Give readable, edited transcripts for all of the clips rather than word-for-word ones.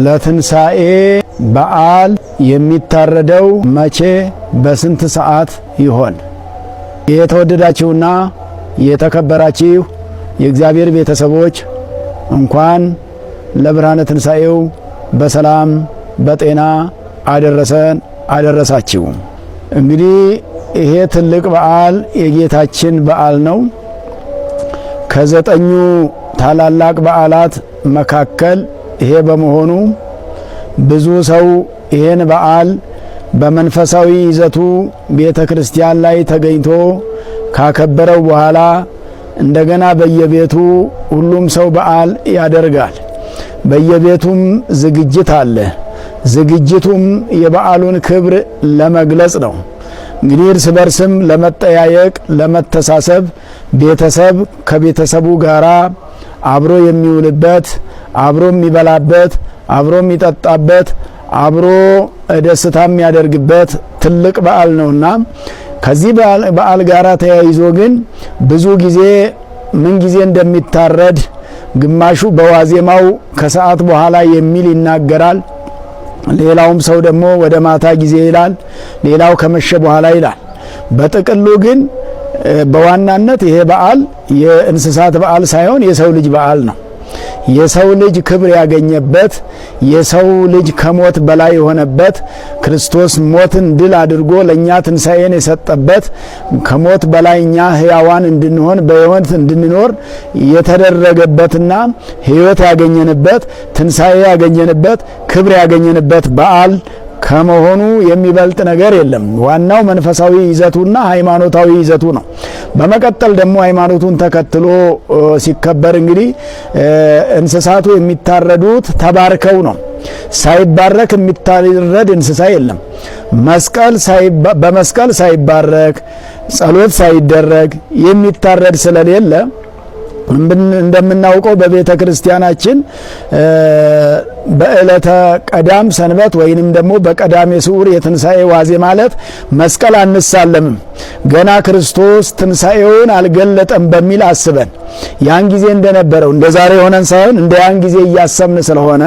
ለትንሣኤ በዓል የሚታረደው መቼ በስንት ሰዓት ይሆን? የተወደዳችሁና የተከበራችሁ የእግዚአብሔር ቤተሰቦች እንኳን ለብርሃነ ትንሣኤው በሰላም በጤና አደረሰን አደረሳችሁ። እንግዲህ ይሄ ትልቅ በዓል የጌታችን በዓል ነው። ከዘጠኙ ታላላቅ በዓላት መካከል ይሄ በመሆኑ ብዙ ሰው ይሄን በዓል በመንፈሳዊ ይዘቱ ቤተ ክርስቲያን ላይ ተገኝቶ ካከበረው በኋላ እንደገና በየቤቱ ሁሉም ሰው በዓል ያደርጋል። በየቤቱም ዝግጅት አለ። ዝግጅቱም የበዓሉን ክብር ለመግለጽ ነው። እንግዲህ እርስ በርስም ለመጠያየቅ፣ ለመተሳሰብ ቤተሰብ ከቤተሰቡ ጋራ አብሮ የሚውልበት፣ አብሮ የሚበላበት፣ አብሮ የሚጠጣበት፣ አብሮ ደስታ የሚያደርግበት ትልቅ በዓል ነውና ከዚህ በዓል ጋራ ተያይዞ ግን ብዙ ጊዜ ምን ጊዜ እንደሚታረድ ግማሹ በዋዜማው ከሰዓት በኋላ የሚል ይናገራል። ሌላውም ሰው ደግሞ ወደ ማታ ጊዜ ይላል። ሌላው ከመሸ በኋላ ይላል። በጥቅሉ ግን በዋናነት ይሄ በዓል የእንስሳት በዓል ሳይሆን የሰው ልጅ በዓል ነው። የሰው ልጅ ክብር ያገኘበት፣ የሰው ልጅ ከሞት በላይ የሆነበት፣ ክርስቶስ ሞትን ድል አድርጎ ለእኛ ትንሣኤን የሰጠበት፣ ከሞት በላይ እኛ ሕያዋን እንድንሆን በሕይወት እንድንኖር የተደረገበትና ሕይወት ያገኘንበት፣ ትንሣኤ ያገኘንበት፣ ክብር ያገኘንበት በዓል ከመሆኑ የሚበልጥ ነገር የለም። ዋናው መንፈሳዊ ይዘቱና ሃይማኖታዊ ይዘቱ ነው። በመቀጠል ደግሞ ሃይማኖቱን ተከትሎ ሲከበር እንግዲህ እንስሳቱ የሚታረዱት ተባርከው ነው። ሳይባረክ የሚታረድ እንስሳ የለም። በመስቀል ሳይባረክ ጸሎት ሳይደረግ የሚታረድ ስለሌለ እንደምናውቀው በቤተ ክርስቲያናችን በዕለተ ቀዳም ሰንበት ወይንም ደግሞ በቀዳሜ ስዑር የትንሣኤ ዋዜ ማለት መስቀል አንሳለምም፣ ገና ክርስቶስ ትንሣኤውን አልገለጠም በሚል አስበን ያን ጊዜ እንደነበረው እንደ ዛሬ ሆነን ሳይሆን እንደ ያን ጊዜ እያሰብን ስለሆነ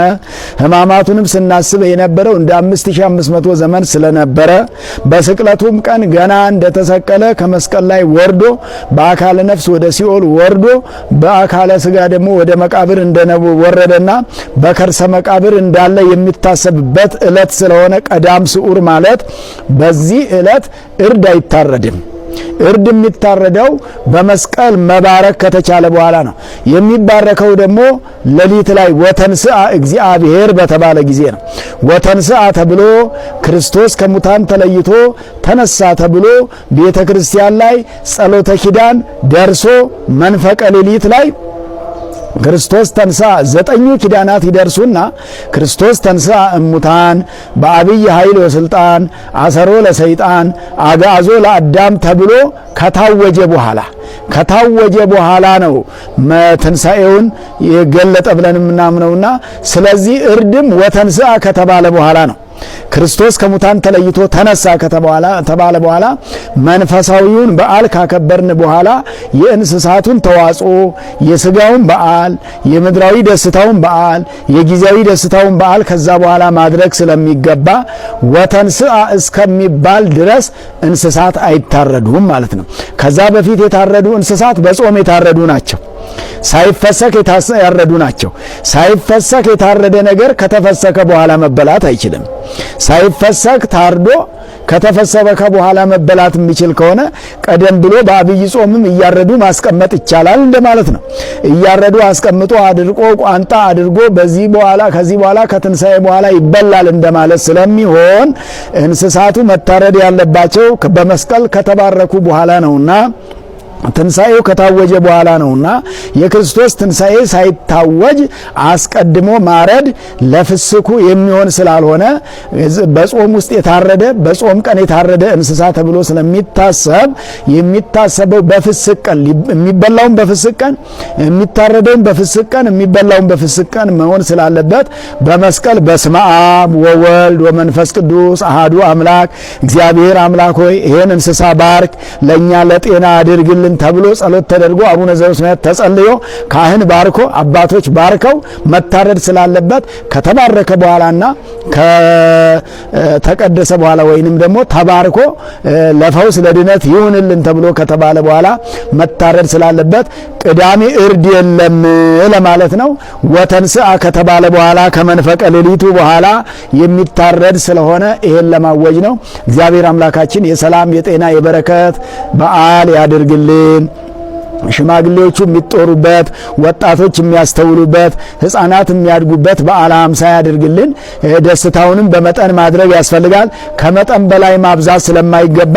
ሕማማቱንም ስናስብ የነበረው እንደ 5500 ዘመን ስለነበረ በስቅለቱም ቀን ገና እንደተሰቀለ ከመስቀል ላይ ወርዶ በአካለ ነፍስ ወደ ሲኦል ወርዶ በአካለ ስጋ ደግሞ ወደ መቃብር እንደወረደና በከርሰ መቃብር እንዳለ የሚታሰብበት ዕለት ስለሆነ ቀዳም ስዑር ማለት በዚህ ዕለት እርድ አይታረድም። እርድ የሚታረደው በመስቀል መባረክ ከተቻለ በኋላ ነው። የሚባረከው ደግሞ ሌሊት ላይ ወተንስአ እግዚአብሔር በተባለ ጊዜ ነው። ወተንስአ ተብሎ ክርስቶስ ከሙታን ተለይቶ ተነሳ ተብሎ ቤተ ክርስቲያን ላይ ጸሎተ ኪዳን ደርሶ መንፈቀ ሌሊት ላይ ክርስቶስ ተንሥአ ዘጠኙ ኪዳናት ይደርሱና ክርስቶስ ተንሥአ እሙታን በአብይ ኃይል ወስልጣን አሰሮ ለሰይጣን አግዓዞ ለአዳም ተብሎ ከታወጀ በኋላ ነው ትንሣኤውን የገለጠ ብለን የምናምነውና ስለዚህ እርድም ወተንሥአ ከተባለ በኋላ ነው። ክርስቶስ ከሙታን ተለይቶ ተነሳ ከተባለ በኋላ መንፈሳዊውን በዓል ካከበርን በኋላ የእንስሳቱን ተዋጽኦ፣ የስጋውን በዓል፣ የምድራዊ ደስታውን በዓል፣ የጊዜያዊ ደስታውን በዓል ከዛ በኋላ ማድረግ ስለሚገባ ወተንስአ እስከሚባል ድረስ እንስሳት አይታረዱም ማለት ነው። ከዛ በፊት የታረዱ እንስሳት በጾም የታረዱ ናቸው። ሳይፈሰክ የታረዱ ናቸው። ሳይፈሰክ የታረደ ነገር ከተፈሰከ በኋላ መበላት አይችልም። ሳይፈሰክ ታርዶ ከተፈሰከ በኋላ መበላት የሚችል ከሆነ ቀደም ብሎ በአብይ ጾምም እያረዱ ማስቀመጥ ይቻላል እንደማለት ነው። እያረዱ አስቀምጦ አድርቆ ቋንጣ አድርጎ በዚህ በኋላ ከዚህ በኋላ ከትንሣኤ በኋላ ይበላል እንደማለት ስለሚሆን እንስሳቱ መታረድ ያለባቸው በመስቀል ከተባረኩ በኋላ ነውና፣ ትንሣኤው ከታወጀ በኋላ ነውና፣ የክርስቶስ ትንሣኤ ሳይታወጅ አስቀድሞ ማረድ ለፍስኩ የሚሆን ስላልሆነ በጾም ውስጥ የታረደ፣ በጾም ቀን የታረደ እንስሳ ተብሎ ስለሚታሰብ የሚታሰበው በፍስክ ቀን፣ የሚበላውን በፍስክ ቀን፣ የሚታረደውን በፍስክ ቀን፣ የሚበላውን በፍስክ ቀን መሆን ስላለበት በመስቀል በስመ አብ ወወልድ ወመንፈስ ቅዱስ አሃዱ አምላክ፣ እግዚአብሔር አምላክ ሆይ ይሄን እንስሳ ባርክ፣ ለእኛ ለጤና አድርግልን። ይሁንልን ተብሎ ጸሎት ተደርጎ አቡነ ዘበሰማያት ተጸልዮ ካህን ባርኮ አባቶች ባርከው መታረድ ስላለበት ከተባረከ በኋላና ከተቀደሰ በኋላ ወይንም ደግሞ ተባርኮ ለፈውስ ለድነት ይሁንልን ተብሎ ከተባለ በኋላ መታረድ ስላለበት ቅዳሜ እርድ የለም ለማለት ነው። ወተንስአ ከተባለ በኋላ ከመንፈቀ ሌሊቱ በኋላ የሚታረድ ስለሆነ ይሄን ለማወጅ ነው። እግዚአብሔር አምላካችን የሰላም የጤና የበረከት በዓል ያድርግልን። ሽማግሌዎቹ የሚጦሩበት፣ ወጣቶች የሚያስተውሉበት፣ ሕፃናት የሚያድጉበት በዓለ ሃምሳ ያድርግልን። ደስታውንም በመጠን ማድረግ ያስፈልጋል። ከመጠን በላይ ማብዛት ስለማይገባ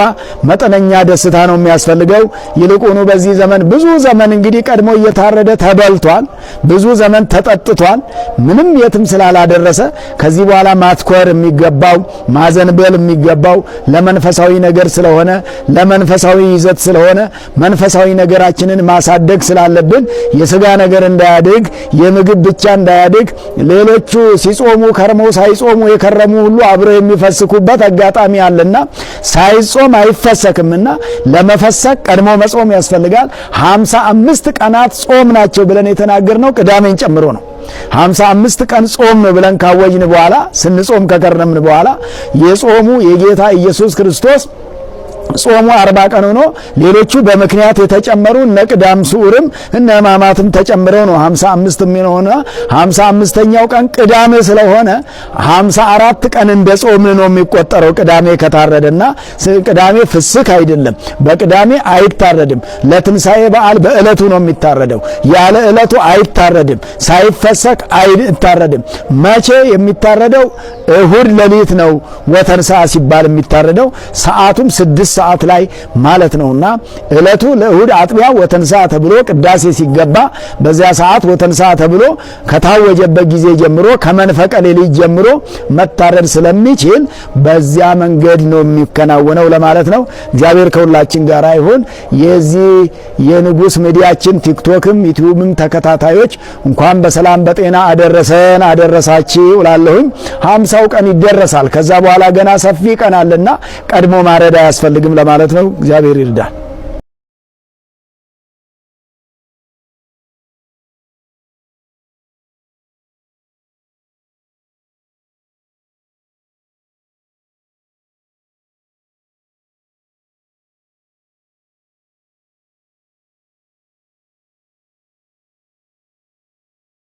መጠነኛ ደስታ ነው የሚያስፈልገው። ይልቁኑ በዚህ ዘመን ብዙ ዘመን እንግዲህ ቀድሞ እየታረደ ተበልቷል፣ ብዙ ዘመን ተጠጥቷል። ምንም የትም ስላላደረሰ ከዚህ በኋላ ማትኮር የሚገባው ማዘንበል የሚገባው ለመንፈሳዊ ነገር ስለሆነ ለመንፈሳዊ ይዘት ስለሆነ መንፈሳዊ ነገራችንን ማሳደግ ስላለብን የስጋ ነገር እንዳያድግ የምግብ ብቻ እንዳያድግ ሌሎቹ ሲጾሙ ከርመው ሳይጾሙ የከረሙ ሁሉ አብረው የሚፈስኩበት አጋጣሚ አለና ሳይጾም አይፈሰክምና ለመፈሰክ ቀድሞ መጾም ያስፈልጋል። 55 ቀናት ጾም ናቸው ብለን የተናገርነው ቅዳሜን ጨምሮ ነው። 55 ቀን ጾም ነው ብለን ካወጅን በኋላ ስንጾም ከከረምን በኋላ የጾሙ የጌታ ኢየሱስ ክርስቶስ ጾሙ 40 ቀን ሆኖ ሌሎቹ በምክንያት የተጨመሩ እነ ቅዳም ስዑርም እነ ሕማማትም ተጨምረው ነው 55 የሚሆነው። 55ኛው ቀን ቅዳሜ ስለሆነ 54 ቀን እንደ ጾም ነው የሚቆጠረው። ቅዳሜ ከታረደና ቅዳሜ ፍስክ አይደለም፣ በቅዳሜ አይታረድም። ለትንሳኤ በዓል በዕለቱ ነው የሚታረደው። ያለ ዕለቱ አይታረድም። ሳይፈሰክ አይታረድም። መቼ የሚታረደው? እሁድ ሌሊት ነው ወተንሥአ ሲባል የሚታረደው። ሰዓቱም 6 ሰዓት ላይ ማለት ነውና ዕለቱ ለእሁድ አጥቢያ ወተንሥአ ተብሎ ቅዳሴ ሲገባ በዚያ ሰዓት ወተንሥአ ተብሎ ከታወጀበት ጊዜ ጀምሮ ከመንፈቀ ሌሊት ጀምሮ መታረድ ስለሚችል በዚያ መንገድ ነው የሚከናወነው ለማለት ነው። እግዚአብሔር ከሁላችን ጋር ይሁን። የዚህ የንጉስ ሚዲያችን ቲክቶክም ዩቲዩብም ተከታታዮች እንኳን በሰላም በጤና አደረሰን አደረሳችሁ እላለሁኝ። 50ው ቀን ይደረሳል። ከዛ በኋላ ገና ሰፊ ቀን አለና ቀድሞ ማረድ አያስፈልግም ለማለት ነው። እግዚአብሔር ይርዳል።